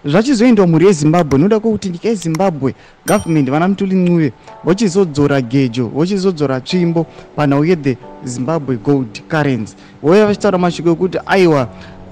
Zvachizoendwa mhuri yeZimbabwe nokuda kwekuti nyika yeZimbabwe, government, vana Mthuli Ncube vochizodzora gejo, vochizodzora tsvimbo panhau yethe Zimbabwe gold currency. Vouya vachitaura mashoko ekuti aiwa,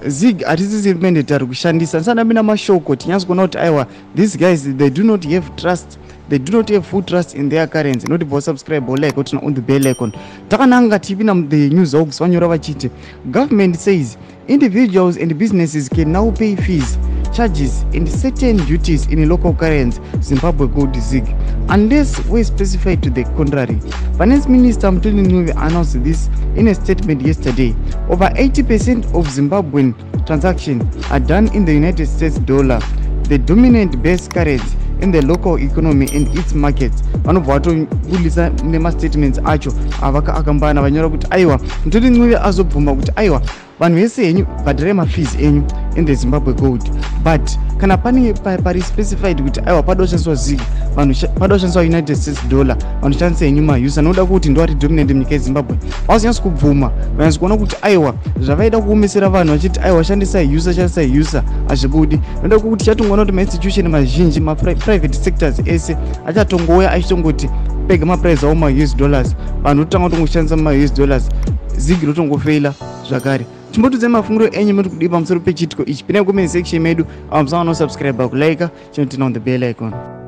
ZiG hatisisiri mandatory kushandisa. Ndisati ndapinda mashoko, tinyatso kuona kuti aiwa, these guys, they do not have trust, they do not have full trust in their currency. Noti bva subscribe or like, turn on the bell icon. Takananga tichipinda the news hogs, vanyora vachiti government says individuals and businesses can now pay fees, charges and certain duties in local currency, Zimbabwe gold, ZiG, unless we specified to the contrary. Finance Minister Mthuli Ncube announced this in a statement yesterday. Over 80% of Zimbabwean transactions are done in the United States dollar, the dominant base currency in the local economy and its markets. Vanobva vatobudisa nemastatements acho avakaakambana, vanyora kuti aiwa, Mthuli Ncube azobvuma kuti aiwa, vanhu vese henyu bhadharai mafees enyu in the Zimbabwe gold, but kana pane pari specified kuti aiwa, pada kushandiswa ZiG, vanhu pada kushandiswa United States dollar, vanhu shandisa henyu maUSA, nokuda kuti ndo ari dominant munyika yeZimbabwe. Vazonyatso kubvuma, vanyatso kuona kuti aiwa, zvavaida kuomesera vanhu vachiti aiwa, shandisai USA, shandisai USA, hazvibudi, nokuda kwekuti chatongoona kuti mainstitution mazhinji, maprivate sectors ese achatongouya achitongoti pega maprice avo maUS dollars, vanhu votanga kutongoshandisa maUS dollars, ZiG rotongofeila zvakare. Chimbotudzai mafungiro enyu muri kudii pamusoro pechiitiko ichi. Pinai comment section medu. Ava musangano, subscribe, kulike, chinoturn on the bell icon.